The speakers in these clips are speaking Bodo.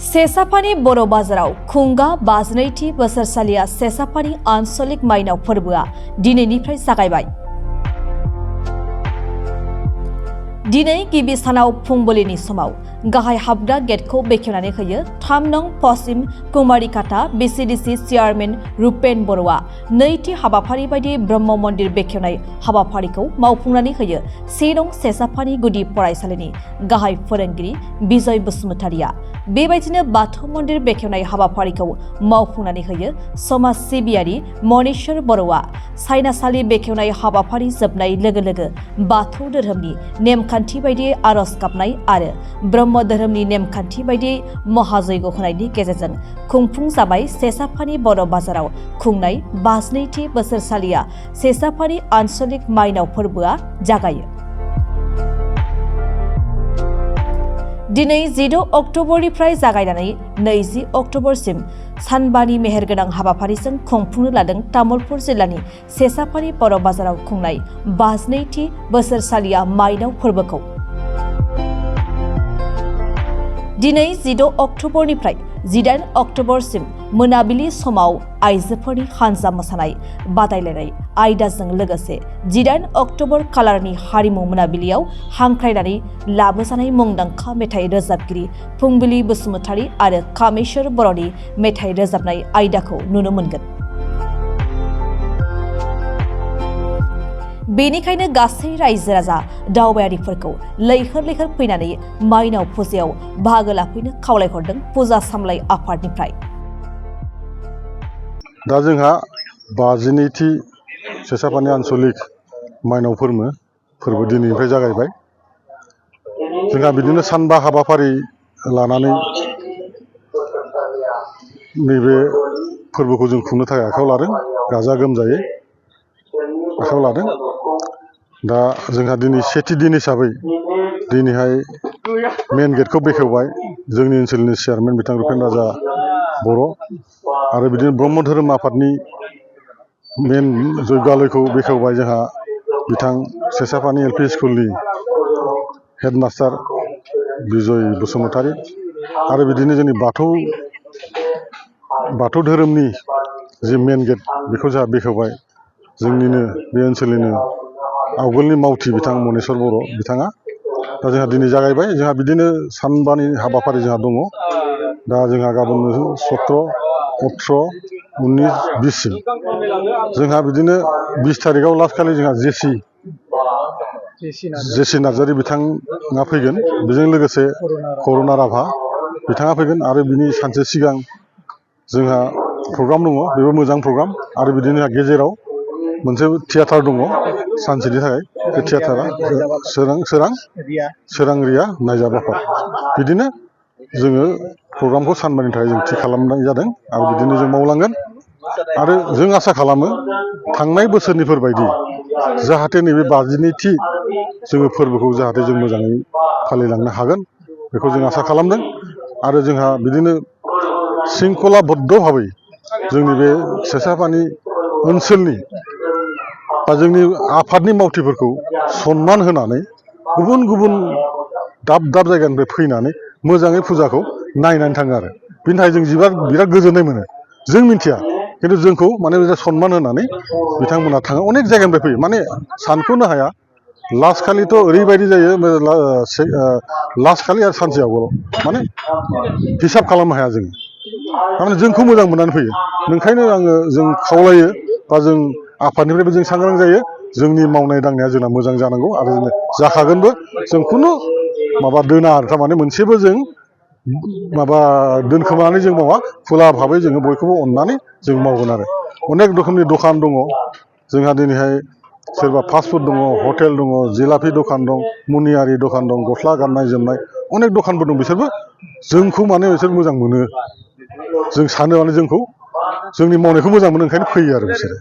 सेसाफानि बर' बाजाराव खुंगा 52थि बोसोरसालिया सेसाफानि आन्सलिक माइनाव फोरबोआ दिनैनिफ्राय जागायबाय। दिनै गिबि सानाव फुंबिलिनि समाव गाहाय हाबग्रा गेटखौ बेखेवनानै होयो 3 नं पश्चिम कुमारिकाटा बिसिडिसि चेयारमेन रुपेन बर'आ नैथि हाबाफारि बायदि ब्रह्म मन्दिर बेखेवनाय हाबाफारिखौ मावफुंनानै होयो 1 नं सेसाफानि गुदि फरायसालिनि गाहाय फोरोंगिरि बिजय बसुमतारिया। बेबायदिनो बाथौ मन्दिर बेखेवनाय हाबाफारिखौ मावफुंनानै होयो समाज सिबियारि मनेश्वर बर'आ। सायनासालि बेखेवनाय हाबाफारि जोबनाय लोगो लोगो बाथौ धोरोमनि नेमखान्थि बायदियै आरज गाबनाय आरो ब्रह्म धोरोमनि नेमखान्थि बायदियै महाजयग होनायनि गेजेरजों खुंफुंजाबाय सेसाफानि बर' बाजाराव खुंनाय 52थि बोसोरसालिया सेसाफानि आन्सलिक माइनाव फोरबोआ जागायो। दिनै 16 अक्ट'बरनिफ्राय जागायनानै 20 अक्ट'बरसिम सानबानि मेहेरगोनां हाबाफारिजों खुंफुंनो लादों तामुलपुर जिल्लानि सेसाफानि बर' बाजाराव खुंनाय 52थि बोसोरसालिया माइनाव फोरबोखौ। दिनै 16 अक्ट'बरनिफ्राय 18 अक्ट'बरसिम मोनाबिलि समाव आइजोफोरनि हानजा मोसानाय बादायलायनाय आयदाजों लोगोसे 18 अक्ट'बर खालारनि हारिमु मोनाबिलियाव हांख्रायनानै लाबोजानाय मुंदांखा मेथाइ रोजाबगिरि फुंबिलि बसुमतारी आरो कामेश्वर बर'नि मेथाइ रोजाबनाय आयदाखौ नुनो मोनगोन। बेनिखायनो गासै रायजो राजा दावबायारिफोरखौ लैहोर लैहोर फैनानै माइनाव फुजायाव बाहागो लाफैनो खावलायहरदों फुजा सामलाय आफादनिफ्राय। दा जोंहा 52थि सेसाफानि आन्सलिक माइनाव फोरबो दिनैनिफ्राय जागायबाय। जोंहा बिदिनो सानबा हाबाफारि लानानै नैबे फोरबोखौ जों खुंनो थाखाय आखायाव लादों, गाजा गोमजायै आखायाव लादों। दा जोंहा दिनै सेथि दिन हिसाबै दिनैहाय मेन गेटखौ बेखेवबाय जोंनि ओनसोलनि चेयारमेन बिथां रुपेन राजा बर' आरो बिदिनो ब्रह्म धोरोम आफादनि मेन जयगालयखौ बेखेवबाय जोंहा बिथां सेसाफानि एल पि स्कुलनि हेडमास्टार बिजय बसुमतारी आरो बिदिनो जोंनि बाथौ धोरोमनि जि मेन गेट बेखौ जोंहा बेखेवबाय जोंनिनो बे ओनसोलनिनो आवगोलनि मावथि बिथां मनेश्वर बर' बिथाङा। दा जोंहा दिनै जागायबाय। जोंहा बिदिनो सानबानि हाबाफारि जोंहा दङ। दा जोंहा गाबोन 17, 18, 19, 20सिम जोंहा बिदिनो 20 थारिखआव लास्ट खालि जोंहा जेसि नार्जारि बिथाङा फैगोन। बेजों लोगोसे करुना राभा बिथाङा फैगोन आरो बिनि सानसे सिगां जोंहा प्रग्राम दङ, बेबो मोजां प्रग्राम। आरो बिदिनो गेजेराव मोनसे थियाटार दङ सानसेनि थाखाय। बे थियाटारा सोरां रिया नायजाब आफाद। बिदिनो जोङो प्रग्रामखौ सानबानि थाखाय जों थि खालामनाय जादों आरो बिदिनो जों मावलांगोन। आरो जों आसा खालामो थांनाय बोसोरनिफोर बायदि जाहाथे नैबे 52थि जोङो फोरबोखौ जाहाथे जों मोजाङै फालिलांनो हागोन बेखौ जों आसा खालामदों। आरो जोंहा बिदिनो शृंखलाबद्ध भाबै जोंनि बे सेसाफानि ओनसोलनि बा जोंनि आफादनि मावथिफोरखौ सनमान होनानै गुबुन गुबुन दाब दाब जायगानिफ्राय फैनानै मोजाङै फुजाखौ नायनानै थाङो आरो बिनि थाखाय जों बिराद गोजोननाय मोनो। जों मिथिया खिन्थु जोंखौ माने सनमान होनानै बिथांमोना थाङो, अनेक जायगानिफ्राय फैयो। माने सानख'नो हाया। लास्ट खालिथ' ओरैबायदि जायो, लास्ट खालि आरो सानसे आवगोलाव माने हिसाब खालामनो हाया जोङो। थारमाने जोंखौ मोजां मोननानै फैयो। ओंखायनो जों खावलायो बा जों आफादनिफ्रायबो जों सांग्रां जायो जोंनि मावनाय दांनाया जोंना मोजां जानांगौ आरो जाखागोनबो। जों खुनु माबा दोना आरो थारमाने मोनसेबो जों माबा दोनखोमानानै जों मावा, खुला भाबै जोङो बयखौबो अननानै जों मावगोन। आरो अनेक रोखोमनि दखान दङ जोंहा दिनैहाय। सोरबा फास्टफुड दङ, हटेल दङ, जिलापि दखान दं, मुनियारि दखान दं, गस्ला गाननाय जोमनाय अनेक दखानफोर दं। बिसोरबो जोंखौ माने बिसोर मोजां मोनो। जों सानो माने जोंखौ जोंनि मावनायखौ मोजां मोनो, ओंखायनो फैयो आरो बिसोरो।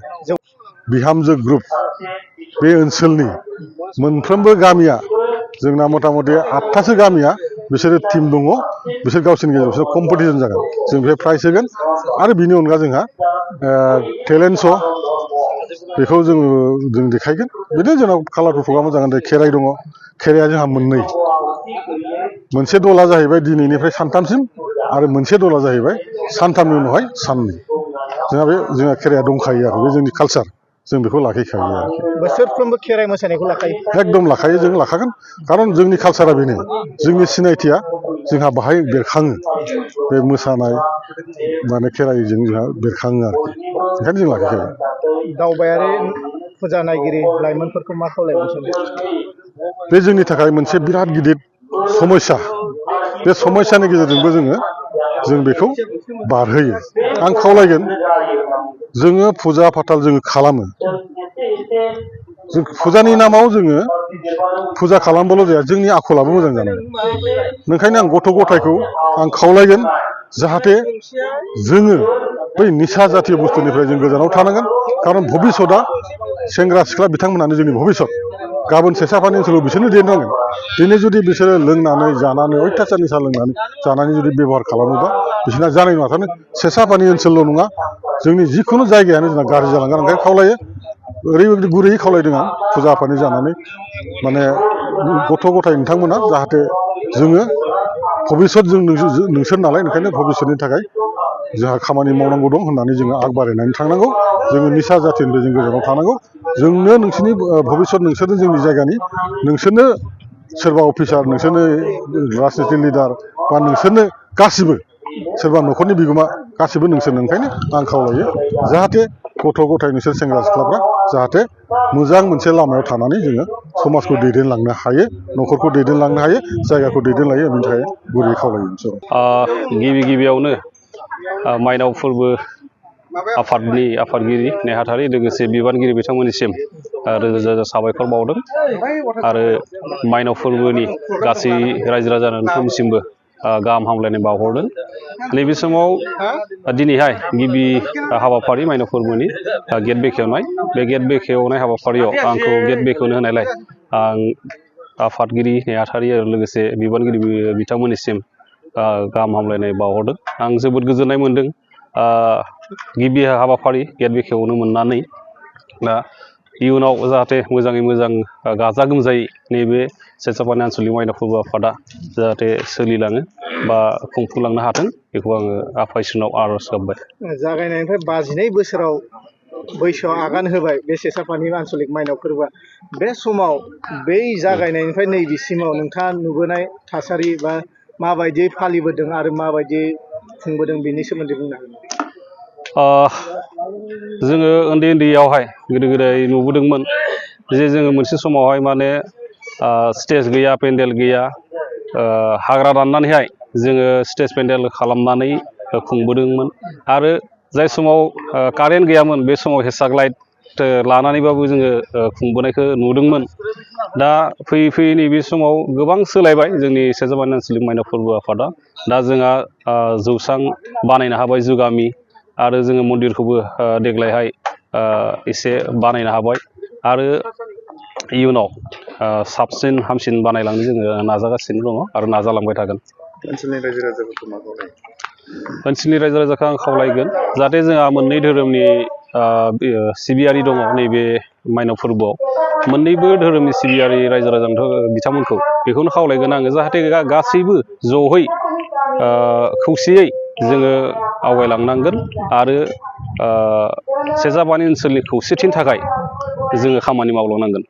बिहामजो ग्रुप बे ओनसोलनि मोनफ्रोमबो गामिया जोंना मथा मथि 8थासो गामिया बिसोरो टिम दङ। बिसोर गावसोरनि गेजेराव बिसोर कम्पिटिसन जागोन। जों बेहाय प्राइज होगोन। आरो बिनि अनगा जोंहा टेलेन्ट श' बेखौ जों देखायगोन। बिदिनो जोंनाव कालारफुल प्रग्रामा जागोन। खेराइ दङ। खेराइया जोंहा मोननै, मोनसे दला जाहैबाय दिनैनिफ्राय सानथामसिम, आरो मोनसे दला जाहैबाय सानथामनि उनावहाय साननै जोंहा खेराइया दंखायो आरो बे जोंनि कालचार जों बेखौ लाखिखायो आरोखि बोसोरफ्रोमबो खेराइ मोसानायखौ लाखायो एकदम लाखायो जों लाखागोन खारन जोंनि कालचारा बेनो जोंनि सिनायथिया जोंहा बाहाय बेरखाङो बे मोसानाय माने खेराइजों जोंहा बेरखाङो आरोखि ओंखायनो जों लाखिखायो दावबायारि फुजा नायगिरि लाइमोनफोरखौ मा खावलायनो बे जोंनि थाखाय मोनसे बिराद गिदिर समस्या बे समस्यानि गेजेरजोंबो जों बेखौ बारहोयो आं खावलायगोन जोङो फुजा फाथाल जोङो खालामो जों फुजानि नामाव जोङो फुजा खालामबाल' जाया जोंनि आखलाबो मोजां जानांगोन ओंखायनो आं गथ' गथायखौ आं खावलायगोन जाहाथे जोङो बै निसा जातीय बुस्थुनिफ्राय जों गोजानाव थानांगोन खारन भबिसतआ सेंग्रा सिख्ला बिथांमोनानो जोंनि भबिसत गाबोन सेसाफानि ओनसोलाव बिसोरनो देरनांगोन दिनै जुदि बिसोरो लोंनानै जानानै अयथासार निसा लोंनानै जानानै जुदि बेबहार खालामोबा बिसोरना जानाय नङा थारमाने सेसाफानि ओनसोलल' नङा जोंनि जिखुनु जायगायानो जोंना गाज्रि जालांगोन ओंखायनो खावलायो ओरैबायदि गुरैयै खावलायदों आं फुजा आफादनि जानानै माने गथ' गथाय नोंथांमोना जाहाथे जोङो भबिसत जों नोंसोर नालाय ओंखायनो भबिसतनि थाखाय जोंहा खामानि मावनांगौ दं होननानै जोङो आग बारायनानै थांनांगौ जोङो निसा जाथिनिफ्राय जों गोजानाव थानांगौ जोंनो नोंसोरनि भबिसत नोंसोरनो जोंनि जायगानि नोंसोरनो सोरबा अफिसार नोंसोरनो राजनिति लिडार बा नोंसोरनो गासिबो सोरबा न'खरनि बिगोमा गासिबो नोंसोरनो ओंखायनो आं खावलायो जाहाथे गथ' गथाय नोंसोर सेंग्रा सिख्लाफ्रा जाहाथे मोजां मोनसे लामायाव थानानै जोङो समाजखौ दैदेनलांनो हायो न'खरखौ दैदेनलांनो हायो जायगाखौ दैदेनलायो बेनि थाखाय गुरै खावलायो गिबियावनो माइनाव फोरबो आफादगिरि नेहाथारि लोगोसे बिबानगिरि बिथांमोननिसिम रोजा रोजा साबायखर बावदों आरो माइनाव फोरबोनि गासै रायजो राजा नोंथांमोननिसिमबो गाहाम हामलायनाय बावहरदों नैबे समाव दिनैहाय गिबि हाबाफारि माइनाव फोरबोनि गेट बेखेवनाय बे गेट बेखेवनाय हाबाफारियाव आंखौ गेट बेखेवनो होनायलाय आं आफादगिरि नेहाथारि आरो लोगोसे बिबानगिरि बिथांमोननिसिम गाहाम हामलायनाय बावहरदों आं जोबोद गोजोननाय मोनदों गिबि हाबाफारि गेट बेखेवनो मोननानै दा इयुनाव जाहाथे मोजाङै मोजां गाजा गोमजायै नैबे सेसाफानि आनसलिक माइनाव फोरबो आफादा जाहाथे सोलिलाङो बा खुंफुंलांनो हाथों बेखौ आङो आफा इसोरनाव आर'ज गाबबाय जागायनायनिफ्राय 52 बोसोराव बैसोआव आगान होबाय बे सेसाफानि आनसलिक माइनाव फोरबोआ बे समाव बै जागायनायनिफ्राय नैबेसिमाव नोंथाङा नुबोनाय थासारि बा माबायदि फालिबोदों आरो माबायदि खुंबोदों बेनि सोमोन्दै बुंनो हागोन जोङो उन्दैयावहाय गोदो गोदाय नुबोदोंमोन जे जोङो मोनसे समावहाय माने स्टेज गैया पेन्डेल गैया हाग्रा दाननानैहाय जोङो स्टेज पेन्डेल खालामनानै खुंबोदोंमोन आरो जाय समाव कारेन्ट गैयामोन बे समाव हेसाक लाइट लानानैबाबो जोङो खुंबोनायखौ नुदोंमोन दा फैयै फैयै नैबे समाव गोबां सोलायबाय जोंनि सेसाफानि आनसलिक माइनाव फोरबो आफादा दा जोंहा जौस्रां बानायनो हाबाय जुगामि आरो जोङो मन्दिरखौबो देग्लायहाय एसे बानायनो हाबाय आरो इयुनाव साबसिन हामसिन बानायलांनो जोङो नाजागासिनो दङ आरो नाजालांबाय थागोन ओनसोलनि रायजो राजाफोरखौ मा खावलायो ओनसोलनि रायजो राजाखौ आं खावलायगोन जाहाथे जोंहा मोननै धोरोमनि सिबियारि दङ नैबे माइनाव फोरबोआव मोननैबो धोरोमनि सिबियारि रायजो राजा बिथांमोनखौ बेखौनो खावलायगोन आङो जाहाथे गासैबो जयै खौसेयै जोङो आवगायलांनांगोन आरो सेसाफानि ओनसोलनि खौसेथिनि थाखाय जोङो खामानि मावलांनांगोन